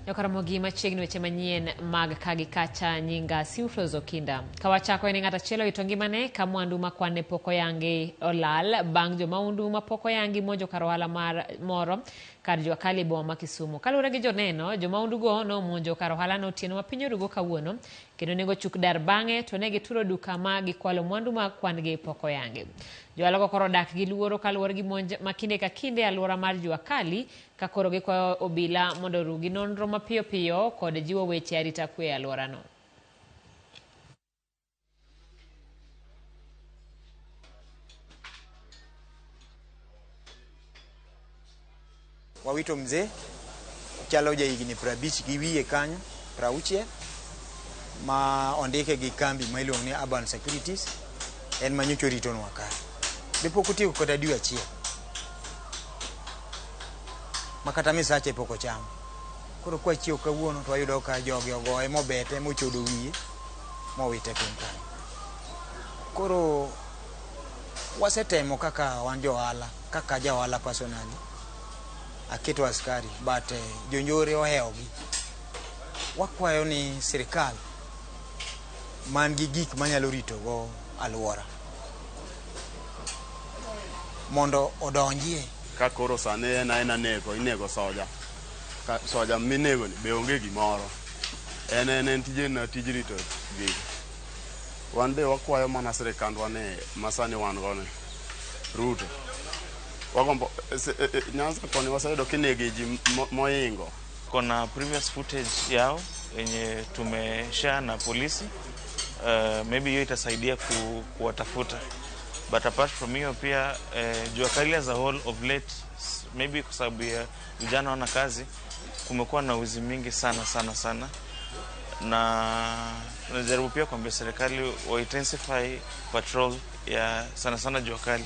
Jokaramogi machiegni weche manyien mag ka gi kacha nyinga Simflos Okinda. Ka wachako en ng'at achiel owito ngimane ka mwandu ma kwan-ne pok oyangi olal bang' jomaundu ma pok oyangi monjo kar ohala mar moro kar jua kali e boma ma Kisumu. Kaluwore gi joneno, jomaundugo nomonjo kar ohalano otieno ma piny orugo kawuono kendo nego chuk dar bang'e to ne gituro duka ma gikwalo mwandu ma kwan-gi pok oyangi. Johala koro odak gi luoro kaluwore gi monj ma kinde ka kinde e alwora mar jua kali ka koro gikwayo obila mondo oru gi nonro mapiyo piyo kod jiwo weche arita kwe e alworano. Wawito mzee chalo jahigni 50 gi wiye kanyo 60 ma ondike gi kambi ma iluongo ni Urban Securities en ma nyocha oritonwa ka. Be pok otieko kata dwe achiel ma kata misache pok ochamo. Koro kwachiew kawuono to wayudo ka jogi ogoye mobete mochodo wiye mowite piny kanyo. Koro wasetemo kaka wan jo ohala, kaka ja ohala personally, aketo askari but jonjore ohewogi. Wakwayo ni sirikal man gi gik manyalo ritogo alwora mondo odonjie. Ka koro sani en aena neko, inego soja. Ka soja minego ni be onge gimoro. En en tije na tij rito gigo. Wan be wakwayo mana sirikandwa ni ma sani wan go ni Ruto. Wagombo Nyanza koni waseyudo kinege ji moingo. Kuna previous footage yao yenye tumeshare na polisi, maybe hiyo itasaidia kuwatafuta. But apart from hiyo pia, jua kali as a whole of late, maybe kwa sababu ya vijana wana kazi, kumekuwa na wizi mingi sana sana sana, na tunajaribu pia kuambia serikali wa intensify patrol ya sana sana jua kali.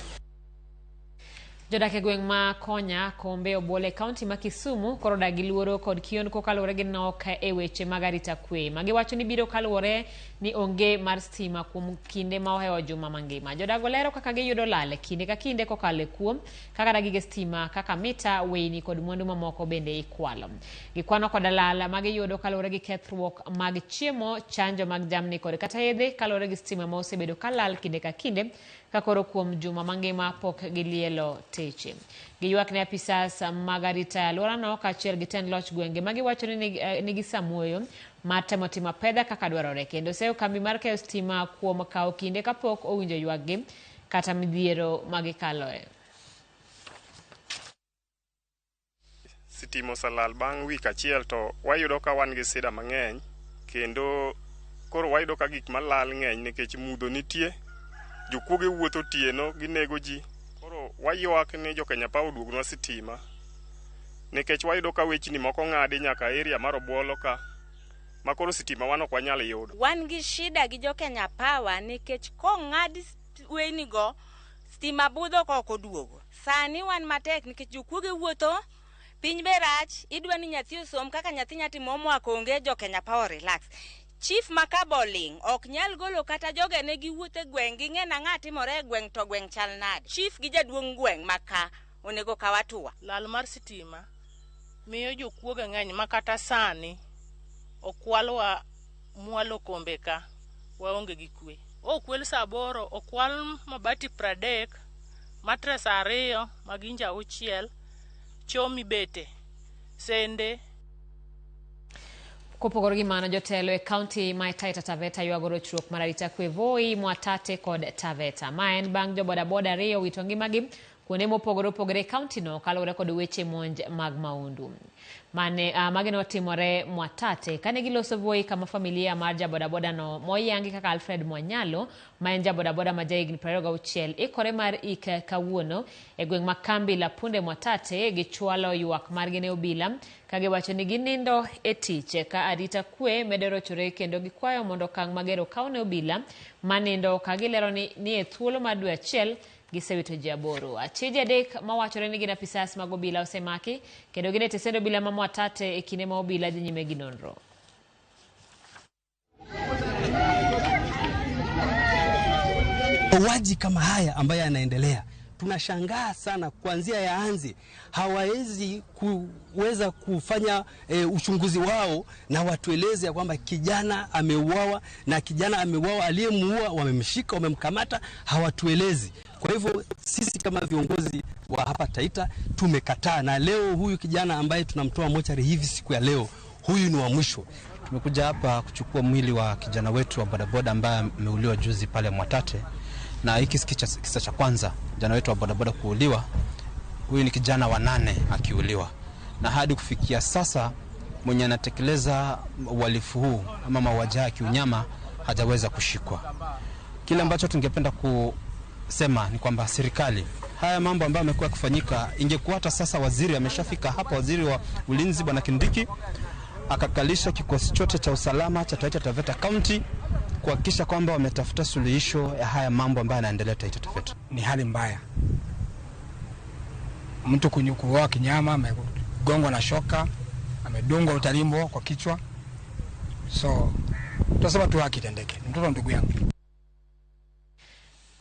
Jodak e gweng' ma Konya, Kombe, Obwolo e kaunti ma Kisumu koro odak gi luoro kod kiondko kaluwore gi nok e weche mag arita kwe. Ma giwacho ni biro kaluwore ni onge mar stima kuom kinde ma ohewo juma mangima. Jodak lero kaka giyudo lal e kinde ka kinde kokalo e kuom kaka gige stima kaka mita, weyni kod mwandu mamoko bende ikwalo. Gikwano koda lal ma giyudo kaluwore gi kethruok mag chiemo, chanjo mag jamni kod kata yedhe kaluwore gi stima ma osebedo kalal kinde ka kinde ka koro kuom juma mangima pok gilielo teche. Giywak ne apisas mag arita e alworano kaachiel gi tend loch gwenge ma giwacho ni nigi samuoyo mar temo timo apedha kaka dwarore kendo seyo kambi mar keyo stima kuom kawo kinde kapok owinjo ywakgi kata midhiero ma gikaloe. Sitima oselal bang' wik achiel to wayudo ka wan gi sida mang'eny kendo koro wayudo ka gik malal ng'eny nikech mudho nitie, jokuoge wuotho otieno ginego ji. Koro waywak ni jo Kenya Power oduognwa sitima nikech wayudo ka wechni moko ng'adi nyaka area mar Obuolo ka ma koro sitima wan ok wanyal yudo. Wan gi shida gi jo Kenya Power nikech kong'ad weyni go stima budho ka ok oduogo. Sani wan matek nikech jokuoge wuotho, piny be rach, idwa ni nyathi osom kaka nyathi nya timo homework onge, jo Kenya Power relax. Chief ma Kaboling ok nyal golo kata jogene giwuoth e gweng' ging'e nang'a timore e gweng' to gweng' chal nade. Chief gi jaduong' gweng' ma ka onego kaw hatua. Lal mar sitima miyo jokuoge ng'eny ma kata sani okwalwa mwalo kombe ka waonge gi kwe. Okwel saa 8, okwal mabati 30, matres 2, maginja 6, choo mibete, sende. Kopogore gi mano, jotelo e kaunti ma Taita Taveta ywago rochruok mar arita kwe Voi, Mwatate kod Taveta. Ma en bang' jo bodaboda 2 owito ngimagi kuonde mopogore opogore e kaunti no kaluwore kod weche monj mag maundu. Magi notimore Mwatate kane giloso Voi kama familia mar jabodaboda no moyangi kaka Alfred Mwanyalo ma en jabodaboda ma jahigni 26 ikore mar ik kawuono e gweng' ma kambi la Punde Mwatate gichwalo ywak margi ne obila ka giwacho ni ginindo e tich ka arita kwe medo rochore kendo gikwayo mondo okang' mager okaw ne obila manindo ka gilero ni e thuolo mar dwe achiel gisewito ji 8. Achije 3 mawachore ni gin apisas mag obila osemaki kendo gin e tesend obila ma Mwatate e kinde ma obila dhi nyime gi nonro. Mauaji kama haya ambayo yanaendelea, tunashangaa sana, kuanzia yaanze hawawezi kuweza kufanya uchunguzi wao na watueleze ya kwamba kijana ameuawa na kijana ameuawa, aliyemuua wamemshika, wamemkamata, hawatuelezi. Kwa hivyo sisi kama viongozi wa hapa Taita tumekataa, na leo huyu kijana ambaye tunamtoa mochari hivi siku ya leo, huyu ni wa mwisho. Tumekuja hapa kuchukua mwili wa kijana wetu wa bodaboda ambaye ameuliwa juzi pale Mwatate, na hiki si kisa cha kwanza kijana wetu wa bodaboda kuuliwa. Huyu ni kijana wa 8 akiuliwa, na hadi kufikia sasa mwenye anatekeleza uhalifu huu ama mauaji haya kiunyama hajaweza kushikwa. Kile ambacho tungependa kusema ni kwamba serikali, haya mambo ambayo yamekuwa yakifanyika, ingekuwa hata sasa waziri ameshafika hapa, waziri wa ulinzi Bwana Kindiki akakalisha kikosi chote cha usalama cha Taita Taveta County kuhakikisha kwamba wametafuta suluhisho ya haya mambo ambayo yanaendelea Taita Taveta. Ni hali mbaya, mtu kuuawa kinyama, amegongwa na shoka, amedungwa utalimbo kwa kichwa. So tunasema tu haki itendeke. Ni mtoto wa ndugu yangu.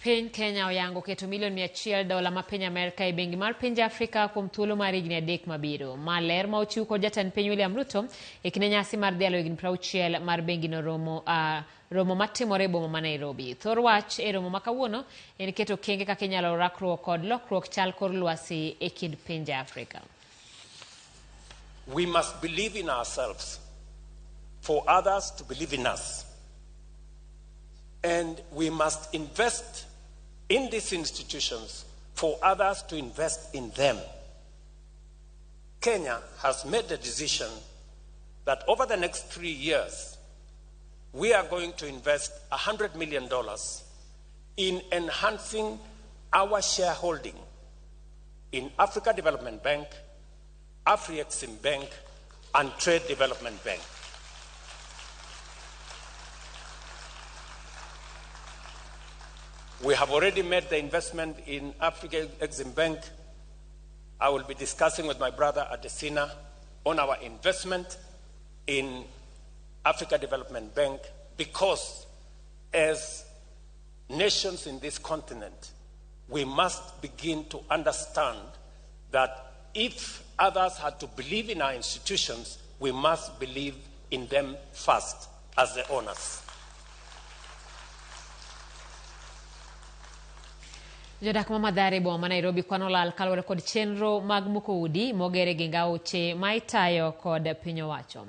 Piny Kenya oyango keto milion $100 ma piny Amerka e bengi mar pinje Afrika kuom thuolo mar higni 3 mabiro. Ma ler ma ochiw kod jatend piny William Ruto e kinde nyasi mar dhialo higni 60 mar bengi no romo matimore e boma ma Nairobi. Thor wach e romo ma kawuono en keto kenge kaka inyalo rakruok kod lokruok chal kor lwasi e kind pinje Afrika. We must believe in ourselves for others to believe in us. And we must invest in these institutions for others to invest in them. Kenya has made the decision that over the next 3 years, we are going to invest $100 million in enhancing our shareholding in Africa Development Bank, Afri-Exim Bank, and Trade Development Bank. We have already made the investment in Africa Exim Bank. I will be discussing with my brother Adesina on our investment in Africa Development Bank, because as nations in this continent, we must begin to understand that if others had to believe in our institutions, we must believe in them first as the owners. Jodak ma Mathare boma ma Nairobi kwano lal kaluwore kod chenro mag muko udi mogere gi aoche ma itayo kod piny owacho.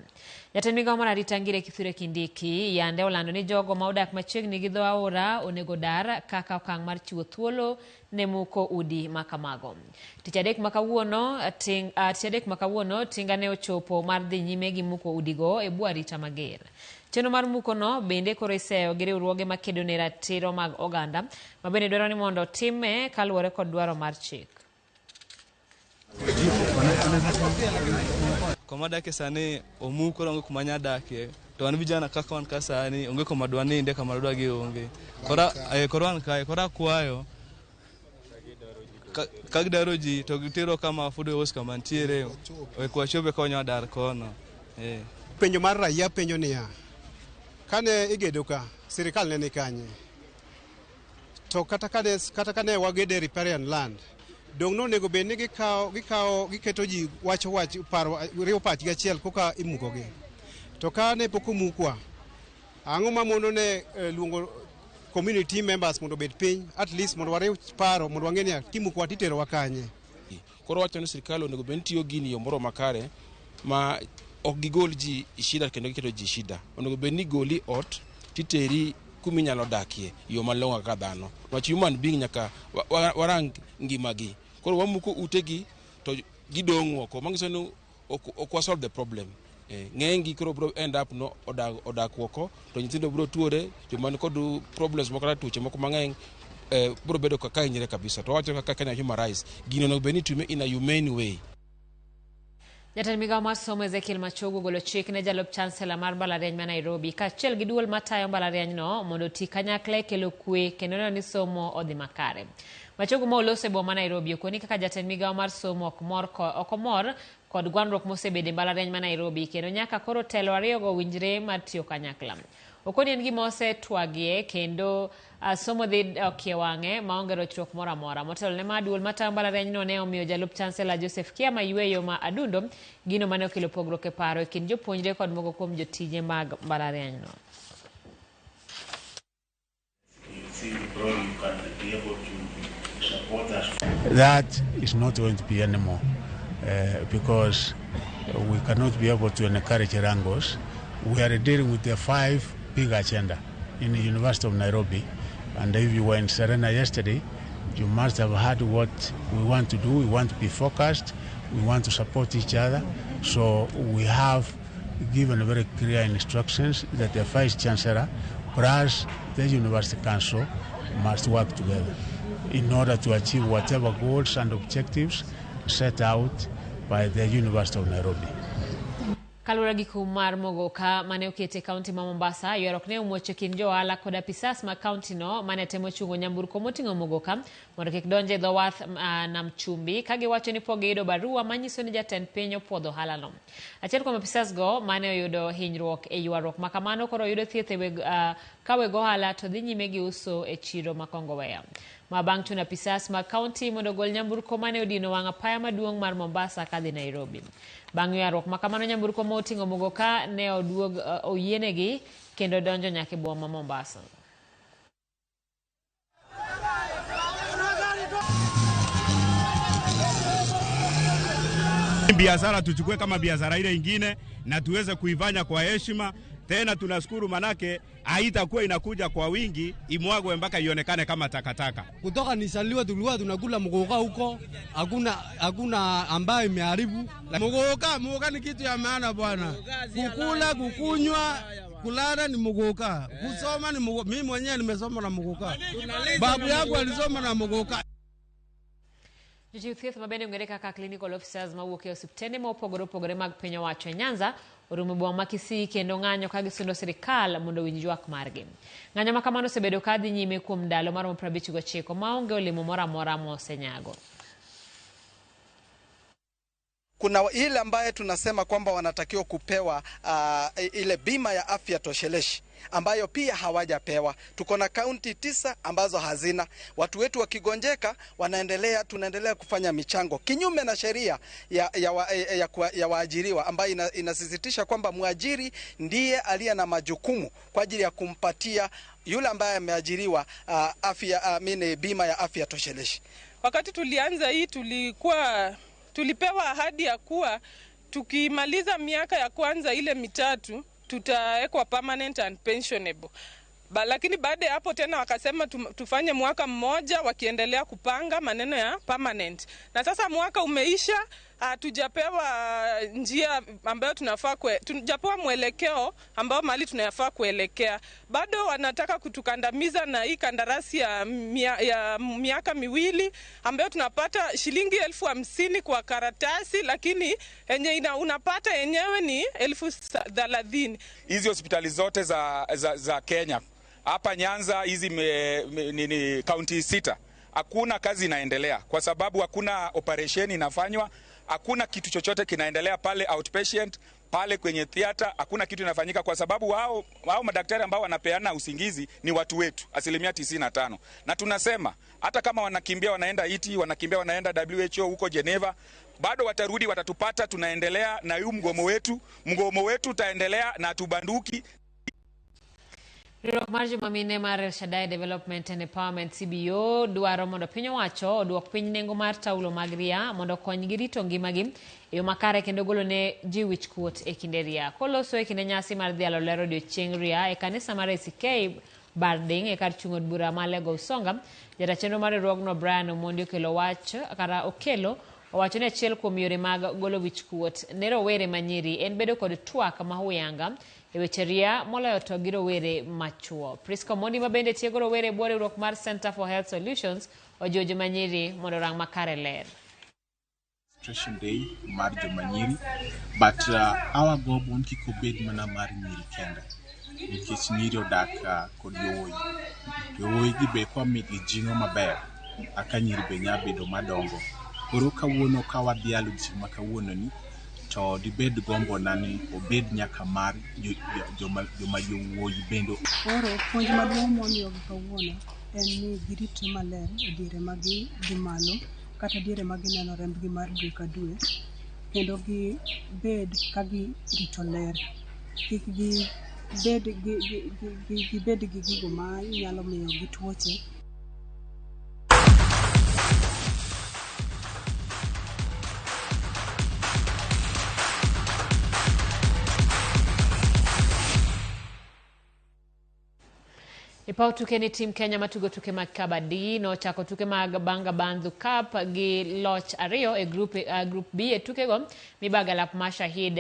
Jatend migao mar arita Ngire Kithure Kindiki yande olando ni jogo ma odak machiegni gi dho aora onego dar kaka okang' mar chiwo thuolo ne muko udi ma kamago. Tich adek ma kawuono tinga ne ochopo mar dhi nyime gi muko udigo e bwo arita mager. Chenro mar muko no bende koro iseyo gi riwruoge makedo ne ratiro mag oganda ma bende dwaro ni mondo time kaluwore kod dwaro mar chik. Koma dake sani omuko onge kuma nya dakie, to wan vijana kaka wan ka sani onge kuma dwa ninde, kama dwa gi onge. Koro wan kae, koro akwayo ka gidaro ji to gitero kama fudo os kama ntiere, wek wachope konyo dar kono. Penjo mar raia penjo niya, kane igedo ka, sirikal ne ni kanye? To kata kane wagede riparian land, dong nonego bed ni gikawo giketo ji wacho wach paro riwo pachgi achiel koka imukogi. To kane pok omukwa, ang'o ma mono ne luongo community members mondo obed piny, at least mondo wariw paro mondo wang'e ni kimukwa titerowa kanye. Koro wacho ni sirikal onego bed ni tiyo gini yo moro makare ma ok gigol ji shida kendo giketo ji shida. Onego bed ni goli ot titeri kuminyalo dakie yo malong'o kaka dhano. Wach human being nyaka warang ngimagi. Koro wamuko utegi to gidong' oko. Manyiso ni ok wa solve the problem. Ng'enygi koro bro end up no odak oko to nyithindo bro tuore, joma ni kod problems moko kata tuoche moko mang'eny bro bedo kaka hinyre kabisa. To wacho kaka Kenya human rights, gino onego bed ni itime in a humane way. Jatend migao mar somo Ezekiel Machogu ogolo chik ne jalup chancellor mar mbalariany ma Nairobi kaachiel gi duol matayo mbalarianyno mondo oti kanyakla e kelo kwe kendo neno ni somo odhi makare. Machogu ma oloso e boma ma Nairobi okoni kaka jatend migao mar somo ok omor kod gwandruok mosebede mbalariany ma Nairobi kendo nyaka koro telo ariyogo winjre mar tiyo kanyakla. Okoni en gima osetwagie kendo somo dhi dok e wang'e maonge rochruok moro amora. Motelo ne ma duol matayo mbalarianyno ne omiyo jalup chancellor Joseph Kiama yweyo ma adundo, gino mane okelo pogruok e paro e kind jopuonjre kod moko kuom jotije mag mbalarianyno. That is not going to be anymore because we cannot be able to encourage wrangles. We are dealing with the 5 big agenda in the University of Nairobi, and if you were in Serena yesterday, you must have heard what we want to do. We want to be focused. We want to support each other. So we have given very clear instructions that the Vice Chancellor plus the University Council must work together in order to achieve whatever goals and objectives set out by the University of Nairobi. Kaluwore gi kum mar mogoka mane oketi e kaunti ma Mombasa, ywaruok ne omuoch e kind jo ohala kod apisas mag kaunti no mane temo chungo nyamburko moting'o mogoka mondo kik donj e dho wath nam chumbi ka giwacho ni pok giyudo barua manyiso ni jatend piny opuodho ohalano. Achiel kuom apisas go mane oyudo hinyruok e ywaruok ma kamano koro yudo thieth e weg, ka weg ohala to dhi nyime gi uso e chiro ma Kongowea. Ma bang' chuno apisas mag kaunti mondo ogol nyamburko mane odino wang' apaya maduong' mar Mombasa kadhi Nairobi. Bang' ywaruok ma kamano nyamburko moting'o mogoka ne oduog oyienegi kendo donjo nyaka e boma ma Mombasa. Biashara tuchukue kama biashara ile ingine na tuweze kuifanya kwa heshima. Tena tunashukuru manake haitakuwa inakuja kwa wingi imwagwe mpaka ionekane kama takataka. Kutoka nisaliwa tulikuwa tunakula mugoka huko, hakuna ambayo imeharibu. Mugoka ni kitu ya maana bwana. Kukula, kukunywa, kulala ni mugoka. Kusoma ni mugoka. Mimi mwenyewe nimesoma na mugoka. Babu yangu alisoma na mugoka. Jochiw thieth mabende ong'ere kaka clinical officers mawuok e osiptende ma opogore opogore mag piny owacho e Nyanza orumo boma ma Kisii kendo ng'anyo ka gisundo sirikal mondo owinj ywak margi. Ng'anyo ma kamano osebedo ka dhi nyime kuom ndalo maromo 59 maonge olemo moro amora mosenyago. Kuna ile ambaye tunasema kwamba wanatakiwa kupewa ile bima ya afya tosheleshi ambayo pia hawajapewa. Tuko na kaunti 9 ambazo hazina. Watu wetu wakigonjeka tunaendelea kufanya michango kinyume na sheria ya waajiriwa ambayo inasisitisha kwamba mwajiri ndiye aliye na majukumu kwa ajili ya kumpatia yule ambaye ameajiriwa bima ya afya tosheleshi. Wakati tulianza hii tulipewa ahadi ya kuwa tukimaliza miaka ya kwanza ile 3 tutawekwa permanent and pensionable. Lakini baada ya hapo tena wakasema tufanye mwaka mmoja wakiendelea kupanga maneno ya permanent. Na sasa mwaka umeisha, hatujapewa njia ambayo tunafaa tujapewa mwelekeo ambao mahali tunafaa kuelekea. Bado wanataka kutukandamiza na hii kandarasi ya miaka 2 ambayo tunapata shilingi 50,000 kwa karatasi, lakini yenye unapata yenyewe ni 30,000. Hizi hospitali zote za Kenya hapa Nyanza hizi ni kaunti 6 hakuna kazi inaendelea kwa sababu hakuna operation inafanywa, hakuna kitu chochote kinaendelea pale outpatient, pale kwenye theater hakuna kitu inafanyika kwa sababu wao madaktari ambao wanapeana usingizi ni watu wetu 95%. Na tunasema hata kama wanakimbia wanaenda IT, wanakimbia wanaenda WHO huko Geneva, bado watarudi watatupata. Tunaendelea na huu mgomo wetu, mgomo wetu utaendelea na tubanduki. Riwruok mar joma mine mar El Shaddai Development and Empowerment CBO dwaro mondo piny owacho oduok piny nengo mar taulo mag ria mondo okonygi rito ngimagi e yo makare kendo golo ne ji wich kuot e kinde ria. Koloso e kinde nyasi mar dhialo lero odiochieng' ria e kanisa mar ACK Barding e kar chung' od bura ma Lego Usonga, jata chenro mar riwruogno Brian Omondi Okelo owacho ni achiel kuom yore mag golo wich kuot ne rowere manyiri en bedo kod twak ma huyanga e weche ria moloyo to gi rowere machuo. Prisca Omondi ma bende tiego rowere e bwo riwruok mar Center for Health Solutions ojiwo joma nyiri mondo orang makare ler. Registration Day mar joma nyiri, but our gombo kik obed mana mar nyiri kende, nikech nyiri odak kod yowuoyi. Yowuoyi gi be kwamigi jing'o maber, aka nyiri be nya bedo madongo. Koro kawuono ka wadhialo odiochieng' ma kawuono ni, To dibed gombona ni obed nyaka mar joma yowuoyi bende. Koro puonj maduong' mwamiyogi kawuono en ni giritre maler e diere ma gidhi malo kata diere ma gineno rembgi mar dwe ka dwe kendo gibed ka girito ler. Kik gibed gi, gi, gi, gibed gi gigo manyalo miyogi tuoche. E paw tuke ni tim Kenya matugo tuke mag kabaddi nochako tuke mag Banga Bandhu Cup gi loch 2 e group B e tukego mibaga lap mar Shahid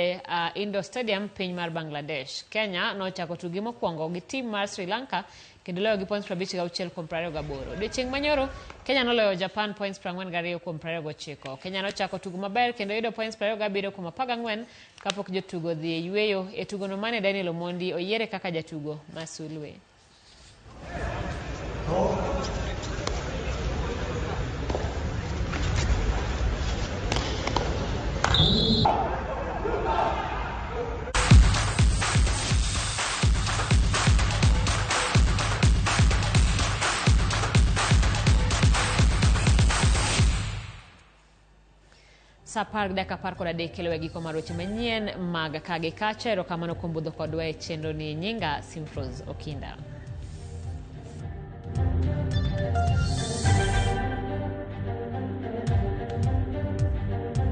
Indoor Stadium piny mar Bangladesh. Kenya nochako tugi mokwongo gi tim mar Sri Lanka kendo loyo gi points 56 kuom 28. Odiochieng' manyoro Kenya noloyo Japan points 42 kuom 29. Kenya nochako tugo maber kendo yudo points 27 kuom 14 kapok jotugo dhi e yueyo. E tugono mane Daniel Omondi oyiere kaka jatugo ma sulwe. Saa 10:13 kelo e giko mar weche manyien mag ka gi kacha. Erokamano kuom budho kodwa e chenro ni. Nyinga Simfrose Okinda.